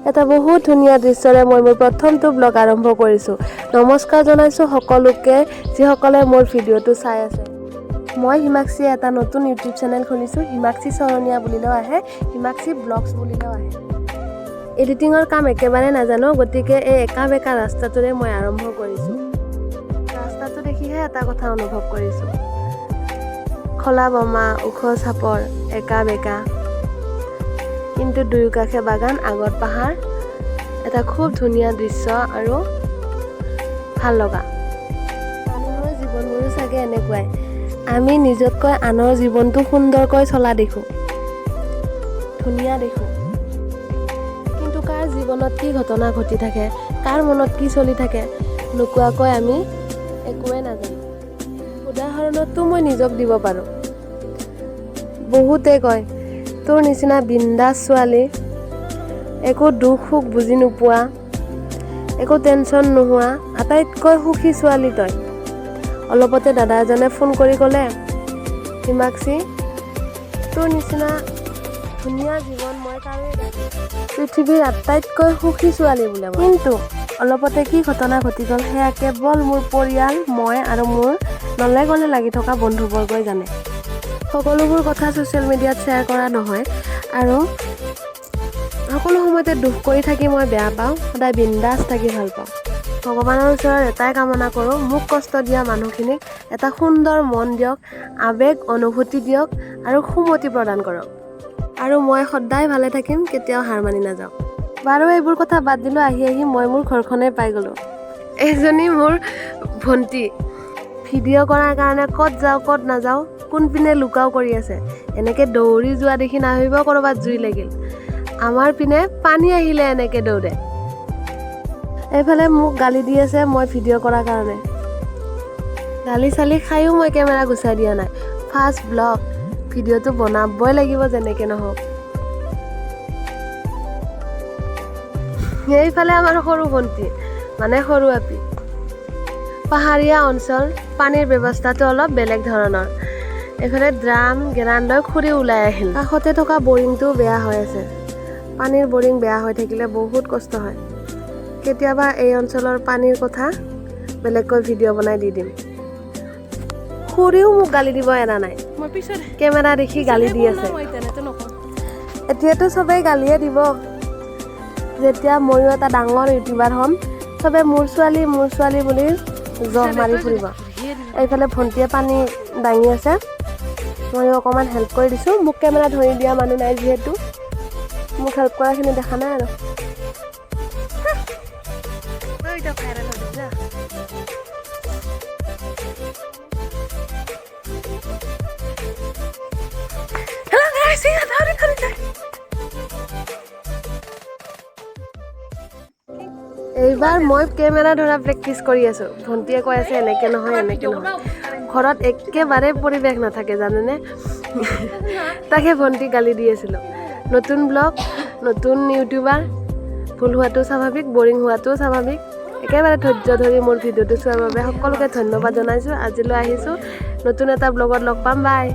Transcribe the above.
এটা বহুত ধুনীয়া দৃশ্যৰে মই মোৰ প্ৰথমটো ব্লগ আৰম্ভ কৰিছোঁ। নমস্কাৰ জনাইছোঁ সকলোকে, যিসকলে মোৰ ভিডিঅ'টো চাই আছে। মই হিমাক্ষীয়ে এটা নতুন ইউটিউব চেনেল খুলিছোঁ। হিমাক্ষী চৰণীয়া বুলিলেও আহে, হিমাক্ষী ব্লগছ বুলিলেও আহে। এডিটিঙৰ কাম একেবাৰে নাজানো, গতিকে এই একা বেকা ৰাস্তাটোৰে মই আৰম্ভ কৰিছোঁ। ৰাস্তাটো দেখিহে এটা কথা অনুভৱ কৰিছোঁ, খলা বমা, ওখ চাপৰ, একা বেকা, কিন্তু দুয়োকাষে বাগান, আগত পাহাৰ। এটা খুব ধুনীয়া দৃশ্য আৰু ভাল লগা। মানুহৰ জীৱনবোৰো চাগে এনেকুৱাই। আমি নিজতকৈ আনৰ জীৱনটো সুন্দৰকৈ চলা দেখোঁ, ধুনীয়া দেখোঁ, কিন্তু কাৰ জীৱনত কি ঘটনা ঘটি থাকে, কাৰ মনত কি চলি থাকে, নোকোৱাকৈ আমি একোৱে নাজানো। উদাহৰণতো মই নিজক দিব পাৰোঁ। বহুতে কয়, তোৰ নিচিনা বিন্দাছ ছোৱালী, একো দুখ সুখ বুজি নোপোৱা, একো টেনশ্যন নোহোৱা, আটাইতকৈ সুখী ছোৱালী তই। অলপতে দাদা এজনে ফোন কৰি ক'লে, হিমাক্ষী, তোৰ নিচিনা ধুনীয়া জীৱন মই কাৰোৱে দেখা নাই। পৃথিৱীৰ আটাইতকৈ সুখী ছোৱালী বোলে মই। কিন্তু অলপতে কি ঘটনা ঘটি গ'ল, সেয়া কেৱল মোৰ পৰিয়াল, মই আৰু মোৰ নলে গলে লাগি থকা বন্ধুবৰ্গই জানে। সকলোবোৰ কথা ছ'চিয়েল মিডিয়াত শ্বেয়াৰ কৰা নহয় আৰু সকলো সময়তে দুখ কৰি থাকি মই বেয়া পাওঁ। সদায় বিন্দাছ থাকি ভাল পাওঁ। ভগৱানৰ ওচৰত এটাই কামনা কৰোঁ, মোক কষ্ট দিয়া মানুহখিনিক এটা সুন্দৰ মন দিয়ক, আৱেগ অনুভূতি দিয়ক আৰু সুমতি প্ৰদান কৰক আৰু মই সদায় ভালে থাকিম, কেতিয়াও হাৰ মানি নাযাওঁ। বাৰু, এইবোৰ কথা বাদ দিলোঁ। আহি আহি মই মোৰ ঘৰখনেই পাই গ'লোঁ। এইজনী মোৰ ভণ্টি। ভিডিঅ' কৰাৰ কাৰণে ক'ত যাওঁ, ক'ত নাযাওঁ, কোনপিনে লুকাও কৰি আছে। এনেকৈ দৌৰি যোৱা দেখি নাভাবিব ক'ৰবাত জুই লাগিল। আমাৰ পিনে পানী আহিলে এনেকৈ দৌৰে। এইফালে মোক গালি দি আছে মই ভিডিঅ' কৰাৰ কাৰণে। গালি চালি খায়ো মই কেমেৰা গুচাই দিয়া নাই। ফাৰ্ষ্ট ব্লগ, ভিডিঅ'টো বনাবই লাগিব যেনেকৈ নহওক। এইফালে আমাৰ সৰু ভণ্টি, মানে সৰু আপি। পাহাৰীয়া অঞ্চল, পানীৰ ব্যৱস্থাটো অলপ বেলেগ ধৰণৰ। এইফালে ড্ৰাম গেৰাণ লৈ খুৰী ওলাই আহিল। কাষতে থকা বৰিংটোও বেয়া হৈ আছে। পানীৰ বৰিং বেয়া হৈ থাকিলে বহুত কষ্ট হয়। কেতিয়াবা এই অঞ্চলৰ পানীৰ কথা বেলেগকৈ ভিডিঅ' বনাই দি দিম। খুৰীও মোক গালি দিব এৰা নাই। মই পিছত কেমেৰা দেখি গালি দি আছে। মই তেনেতে নকওঁ। এতিয়াতো চবেই গালিয়ে দিব। যেতিয়া ময়ো এটা ডাঙৰ ইউটিউবাৰ হ'ম, চবে মোৰ ছোৱালী, মোৰ ছোৱালী বুলি জহ মাৰি ফুৰিব। এইফালে ভণ্টিয়ে পানী দাঙি আছে, ময়ো অকণমান হেল্প কৰি দিছোঁ। মোক কেমেৰা ধৰি দিয়া মানুহ নাই যিহেতু, মোক হেল্প কৰাখিনি দেখা নাই আৰু। তই এতিয়া ভাইৰেল হৈ যাবি যা। Hello guys, ধৰি ধৰি ধৰি। এইবাৰ মই কেমেৰা ধৰা প্ৰেক্টিচ কৰি আছোঁ। ভণ্টিয়ে কৈ আছে, এনেকৈ নহয়, এনেকৈ নহয়। ঘৰত একেবাৰে পৰিৱেশ নাথাকে, জানেনে? তাকে ভণ্টিক গালি দি আছিলোঁ। নতুন ব্লগ, নতুন ইউটিউবাৰ, ভুল হোৱাটো স্বাভাৱিক, বৰিং হোৱাটোও স্বাভাৱিক। একেবাৰে ধৈৰ্য ধৰি মোৰ ভিডিঅ'টো চোৱাৰ বাবে সকলোকে ধন্যবাদ জনাইছোঁ। আজিলৈ আহিছোঁ, নতুন এটা ব্লগত লগ পাম। বাই।